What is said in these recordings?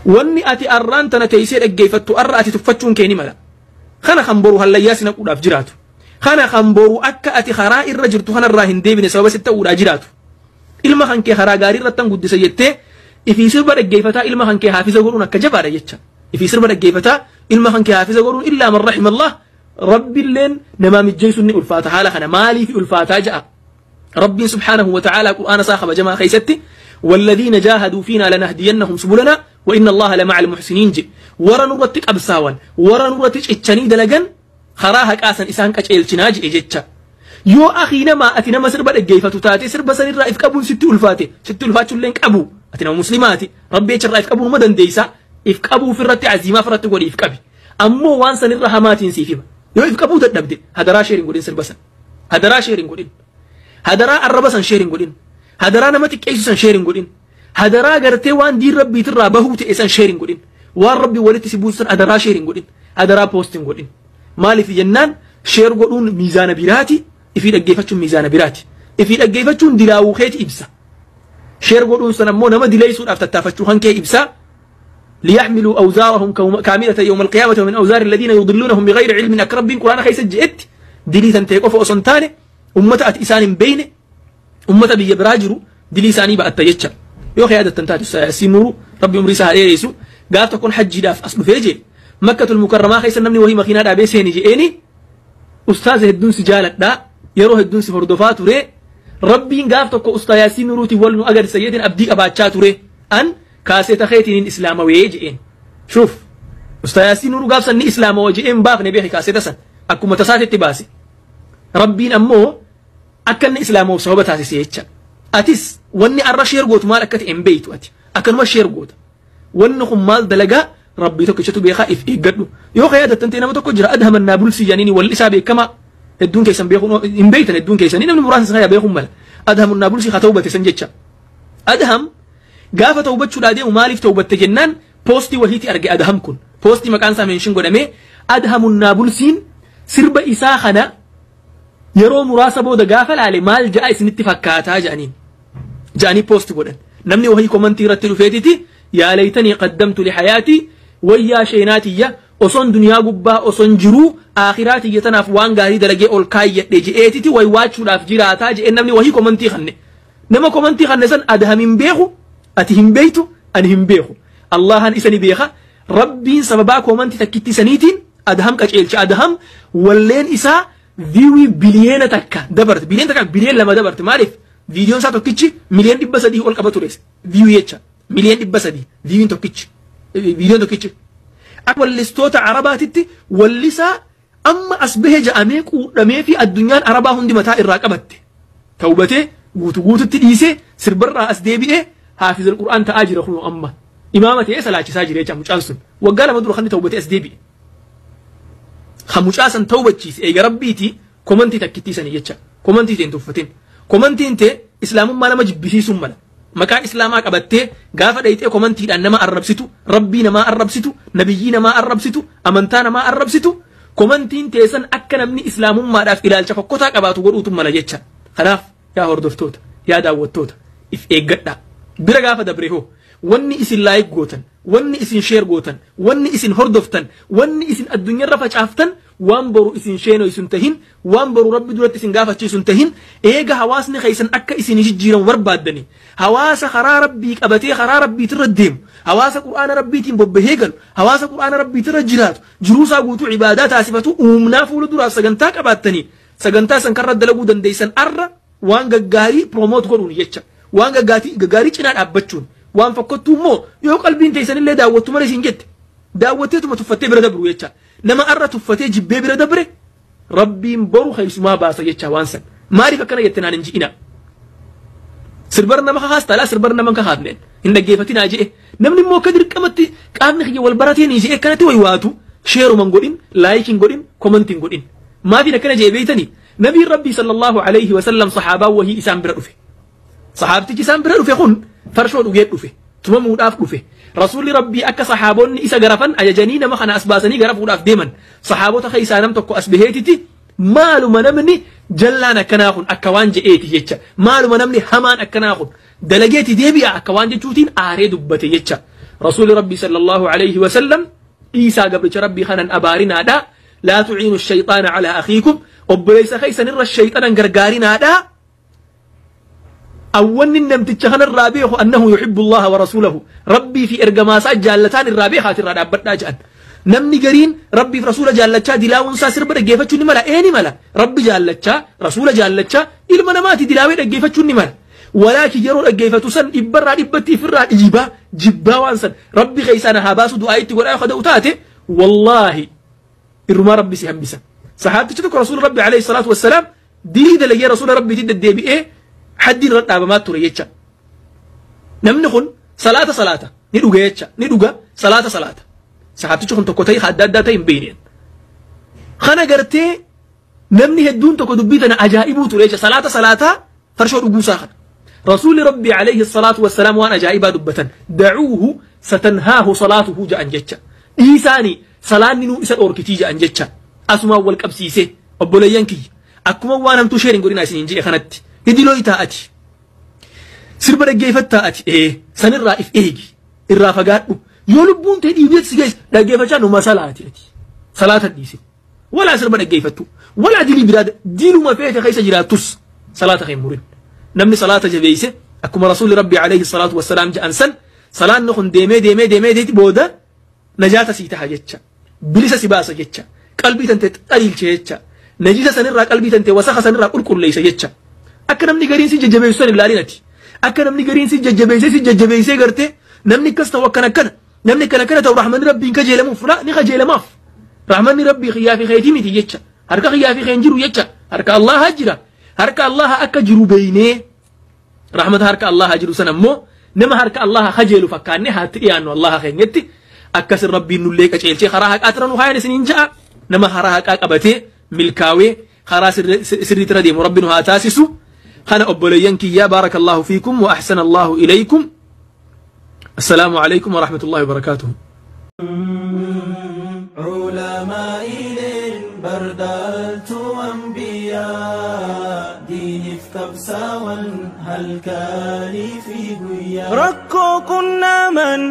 Wanni ati arraan tana teessee dhaggeeffattu arra ati tuffachuun kee ni mala. Kana kan boru hallayyaa si naquudhaaf jiraatu. Kana kan boru akka ati karaa irra jirtu kanarraa hin deebine sababa sitti ta'uudhaa jiraatu. Ilma kan kee karaa gaarii irrattan guddisa jettee ifii sirba dhaggeeffataa ilma kan kee haafiza godhuun akka jabaadha jecha. Ifii sirba dhaggeeffataa ilma kan kee haafiza godhuun illaa man rahimallah rabbiilleen namaa mijjeessuun ni ulfaata haala kana maaliif ulfaataa ja'a. Rabbiin subhaanahu wa ta'aalaa qur'aana isaa kabajamaa keessatti والذين جاهدوا فينا لنهدينهم سبلنا وإن الله لمع المحسنين جي ورا نورتي قبساوان ورا نورتي اتشني دلغن خراها قاسن إسان قچيلچنا جي جچا يو أخي نما أتي نما سربا دغيفتو تاتي سربا سن الرائف قبون ستي ألفاتي ستي ألفاتو لين قبو أتي نما مسلماتي ربي يچ الرائف قبو مدن ديسا إف قبو فرتي عزيمة فرتي غودي إف قبي أمو وان سن الرحماتين سيفيما يو إف قبو تدبدي هدرا شيرين غودين سربا سن هدرا شيرين غودين هدرا الربا سن شيرين غودين هدرا نما تقيسو سن شيرين غودين هدرا غرتي وان دين ربي ترى بهو تيسن شيرين غودين وان ربي ولتي سيبوسن هدرا شيرين غودين هدرا بوستين غودين مالي في جنان شير غودون ميزان بيراتي إفي دغيفتشون ميزان بيراتي إفي دغيفتشون دلاو خيت إبسا شير غودون سن مو نما دليسون افتتافتشو هنكي إبسا ليحملوا أوزارهم كاملة يوم القيامة ومن أوزار الذين يضلونهم بغير علم أكرب بين قرآن خيس جئت دليتا تيقف أصنتاني أمة أتئسان بينه أمة بيبراجرو دليساني بأتيتشا يو خي هذا التنتاج سينورو ربي عمري سهل يسو قال تكون حجي داف أصل فيجي مكة المكرمة خيس نمني وهي مخينة دابي سيني جئني أستاذ هدون سجالة دا يروح هدون سفردفات ري ربي قال تكون أستاذ ياسين نوروتي ولنو أجر سيدين أبديك أباتشات ري أن كاسيتا خيتين إسلام ويجئين شوف أستاذ ياسين نورو قال سني إسلام ويجئين باف نبيخي كاسيتا سن أكو متساتي تباسي ربي أمو أكن إسلامه بصعوبة تاسيسيتش أتيس وني أرى شير قوت مال أكت إم بيت وأتي أكن ما شير قوت وني خم مال دلجا ربي تكشتو بيخا إف إيجادو يو خيادة تنتين ما تكجر أدهم النابلسي جانيني والإسابي كما الدون كيسن بيخون إم بيت الدون كيسن إنما المراس سخيا بيخون مال أدهم النابلسي خطوبة تسنجتش أدهم قافة توبة شو لادي ومالف توبة تجنان بوستي وهيتي أرجع أدهم كن بوستي مكان سامنشن قدامي أدهم النابلسين سرب إساخنا yeroo muraasa booda gaafa laale maal ja'a isinitti fakkaataa ja'aniin ja'anii poosti godhan namni wahii komantii irratti dhufeetiti yaa laytanii qaddamtu lihayaatii wayyaa sheenaatiyya osoon duniyaa gubbaa osoon jiruu aakhiraatiyya tanaaf waan gaarii dalagee ol kaayyadhe je'eetiti way waachuudhaaf jiraataa je'een namni wahii komantii kanne nama komantii kanne san adham hin beeku ati hin beeytu ani hin beeku allahan isani beeka rabbiin sababaa komantii takkitti saniitiin adham qaceelcha adham walleen isaa فيوي بليون تكا دبرت بليون تكا بليون لما دبرت مالف فيديو سا توكيتشي مليون دبا سدي اول قبتوريس فيوي يتشا مليون دبا سدي فيوين توكيتشي فيديو توكيتشي اول لستوتا عرباتتي ولسا اما اسبه جامي قدمي في الدنيا عربا هندي متا الراقبت توبته غوتو غوتو تديسه سربر اس ديبي حافظ القران تاجر خو اما امامته سلاچي ساجري يتشا مچانسون وغالا مدرو خني توبته اس ديبي خموشاسن توبتشيس إيجا ربيتي كومنتي تكتي سني يتشا كومنتي تين توفتين كومنتي انت إسلام ما لما جبسي سمنا مكا إسلاما قبتة غافة ديتي كومنتي لأن ما الربستو ربينا ما الربستو نبينا ما الربستو أمنتانا ما الربستو كومنتي انت سن أكنا من إسلام ما داف إلى الشفقوتا قباتو قرؤتم ملا يتشا خلاف يا هردفتوت يا داوتوت إف إيجا برا غافة دبريهو wanni isin like gootan wanni isin share gootan wanni isin hordoftan wanni isin addunyaarra facaaftan waan boru isin sheenoo isin tahin waan boru rabbi duratti isin gaafachiisu tahin eega hawaasni keessan akka isin jijjiiramu barbaaddani hawaasa karaa rabbii qabatee karaa rabbiitirra deemu hawaasa qur'aana rabbiitiin bobbahee galu hawaasa qur'aana rabbiitirra jiraatu jiruusaa guutuu ibaadaa taasifatu uumnaa fuula duraaf sagantaa qabaattanii sagantaa san karra dalaguu dandeessan arra waan gaggaarii promote godhuun jecha waan gaggaarii cinaa dhaabbachuun waan fakkattuu immoo yoo qalbiin teessanillee daawwattu malee isin jette daawwatteetuma tuffattee bira dabru jecha nama arra tuffatee jibbee bira dabre rabbiin boru keessumaa baasa jecha waan san maaliif akkana jette naan hin ji'ina sirbar nama kakaas taalaa sirbar nama kakaafneen hin dhaggeeffatinaa je'e namni immoo akka dirqamatti qaamni kiyya wal barateen je'e akkanatti way waatu sheeruman godhin laayikiin godhin komantiin godhin maafiin akkana je'e beeytanii nabiin rabbii sallallahu alayhi wasallam saxaabaa wahii isaan bira dhufe saxaabtichi isaan bira dhufe kun farshoo dhugee dhufe tumamuudhaaf dhufe rasuulli rabbii akka saxaabonni isa garafan ajajanii nama kana as baasanii garafuudhaaf deeman saxaabota keessaa nam tokko as baheetiti maaluma namni jallaan akkanaa kun akka waan je'eeti jecha maaluma namni hamaan akkanaa kun dalageeti deebi'a akka waan jechuutiin aaree dubbate jecha Rasuuli Rabbii sallallahu alayhi wa sallam dhiisaa gabricha Rabbii kanan abaarinaadha. Laa tuciinu shayxaana calaa akhiikum, obboleessa keessan irra shayxanan gargaarinaadha. Awwanni namticha kanarraa beeku annahu yuhibbu Allaha wa rasuulahu, Rabbii fi ergamaasaa jaallataan irraa beekaati irraa dhaabbadhaa jedhan. Namni gariin Rabbiif rasuula jaallachaa dilaawunsaa sirba dhaggeeffachuun ni mala. Ee, ni mala. Rabbi jaallachaa, rasuula jaallachaa, ilma namaati dilaawee dhaggeeffachuun ni mala. Walaakin yeroo dhaggeeffatu san dhibbarraa dhibbatti ifirraa dhiibaa jibbaa waan san Rabbi keessaa na haa baasu du'aa itti godhaa yoo kada'u taate, wallaahi irrumaa Rabbi si hambisa. Sahaabtichi tokko rasuula Rabbi alayhi salaatu wassalaam dilii dalagee rasuula Rabbiitti deddeebi'ee haddi irra dhaabamaa ture jecha. Namni kun salaata salaata ni dhuga jecha, ni dhuga, salaata salaata. Sahaabtichi kun tokko ta'e adda addaa ta'e hin beekneen. Kana gartee namni hedduun tokko dubbii tana ajaa'ibuu ture jecha, salaata salaataa farshoo dhuguusaa kana. Rasuulli Rabbi alayhi salaatu wassalaam waan ajaa'ibaa dubbatan, dacuuhu satanhaahu salaatuhu ja'an jecha. Dhiisaani, salaanni nuu isa dhoorkitii ja'an jecha. Asumaan wal qabsiisee, obboleeyyan kiyya, akkuma waan hamtuu share hin godhinaa isiniin jedhe kanatti hidiloo taa'ati. Sirba dhaggeeffattaa ati, ee, sanirraa if eegi, irraa fagaadhu. Yoo lubbuun ta'e dhiibee si geesse dhaggeeffachaa numa salaati, ati salaata dhiise, walaa sirba dhaggeeffattu, walaa dilii biraa diluma feete keessa jiraattus salaata kee murin. Namni salaata jabeeyse, akkuma rasuulli Rabbi alayhi salaatu wassalaam jedhan san, salaanni kun deemee deemee deemee deeti booda najaata sii taha jecha, bilisa si baasa jecha, qalbii tante xaliilche jecha, najisa sanirraa qalbii tante wasaka sanirraa qulqulleessa jecha. Akka namni gariin si jajjabeessu san ilaalin ati. Akka namni gariin si jajjabeessee si jajjabeessee gartee namni akkas ta'u akkana akkana namni akkana akkana ta'u rahmanni Rabbiin kajeelamuuf la ni kajeelamaaf. Rahmanni Rabbii xiyyaa fi keetii miti jecha, harka xiyyaa fi keen jiru jecha, harka Allaha jira. Harka Allaha akka jiru beeynee, rahmata harka Allaha jiru san ammoo nama harka Allaha kajeelu fakkaannee haatti dhiyaannu Allaha keenyatti. Akkasin Rabbiin nullee qaceelchee karaa haqaa nu haayan isiniin ja'a. Nama karaa haqaa qabatee milkaawee karaa sirriitti deemu Rabbi nu haa taasisu. Kana obboleeyyan kiyyaa, baarakallahu fiikum wa ahsana Allahu ilaykum. Assalaamu alaykum wa rahmatullahi wa barakaatuhu. علماء بردالت أنبياء دين في كبساوان هل كان في قيا Rakkoo qunnaman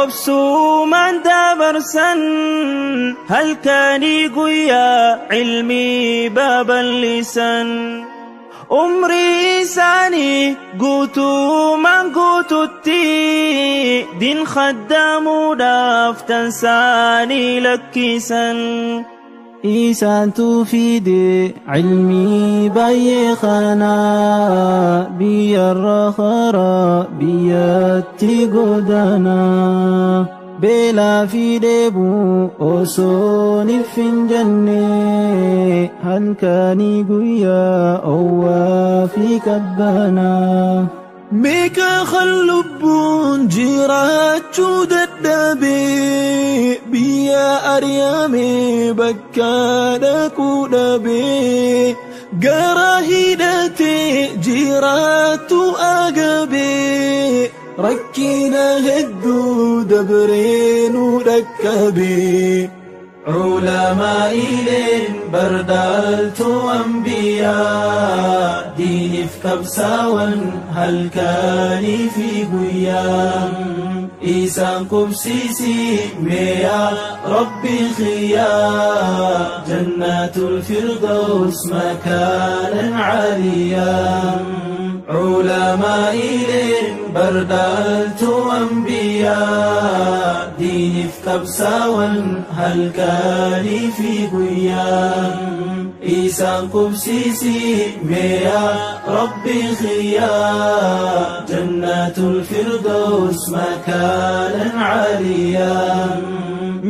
obsuumaan dabarsan, halkanii guyyaa cilmii babal'isan. Umrii isaanii guutuumaan guututti din khaddaamuudhaaf tansaanii lakkisan. Isaantu fide cilmii baay'ee kanaa biyyarra karaa biyyatti godaanaa, beelaa fi dheebuu osoo nif hin jenne halkanii guyyaa owwaa fi qabbanaa. Meeqa kan lubbuun jiraachuu dadhabee biyya ari'ame bakka dhaquu dhabee gara hidhatee jiraatu agabee rakkina hedduu dabree nu dhaqqabee. علماء بردالت أنبياء دين في كبساوان هل كان في قيا إيسان قبسيسي ميا ربي خيا جنات الفردوس مكانا عاليا. علماء بردالت أنبياء دين في كبساوان هل كان في قيا إيسان قبسيسي ميا ربي خيا جنات الفردوس مكانا عاليا.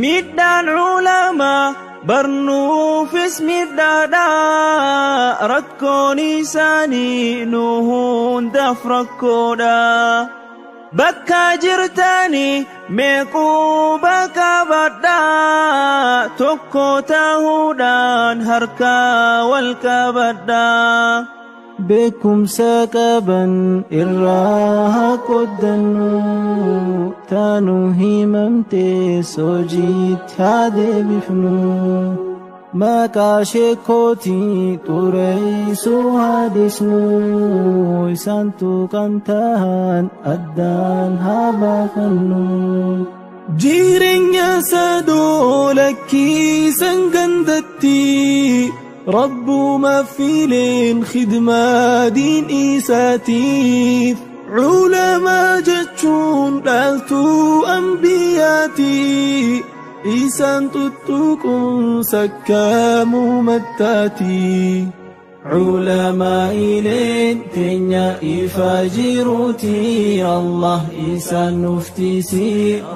Miidhaan culamaa barnuufis miidhaadha, rakkoon isaanii nu hundaaf rakkoodha. Bakka jirtanii meequu qabadha, tokko ta'uudhaan harka wal qabadha. Beekumsa qaban irraa haa qoddannu, taanu himamte sojiitti haa deebifnu. Maqaa sheekootii xureessuu haadhisnu isaantu kan tahan addaan haa baafannu. Jireenya sadoo lakkiisan gandatti rabbuma fileen khidmaa diin isaatiif culamaa jechuun dhaaltuu ambiyaati isaan tuttuquun sakkaamuu mattaati. Culamaa'ileen teenya ifaa jiruuti Allah isaan nuftiisi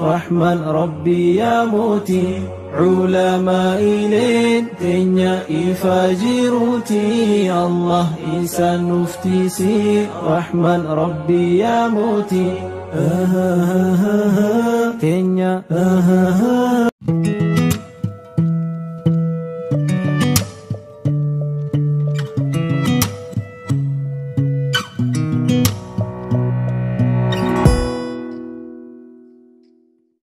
Rahman Rabbi yaa mooti. Culamaa'ileen teenya ifaa jiruuti Allah isaan nuftiisi Rahman Rabbi yaa mooti. Teenya.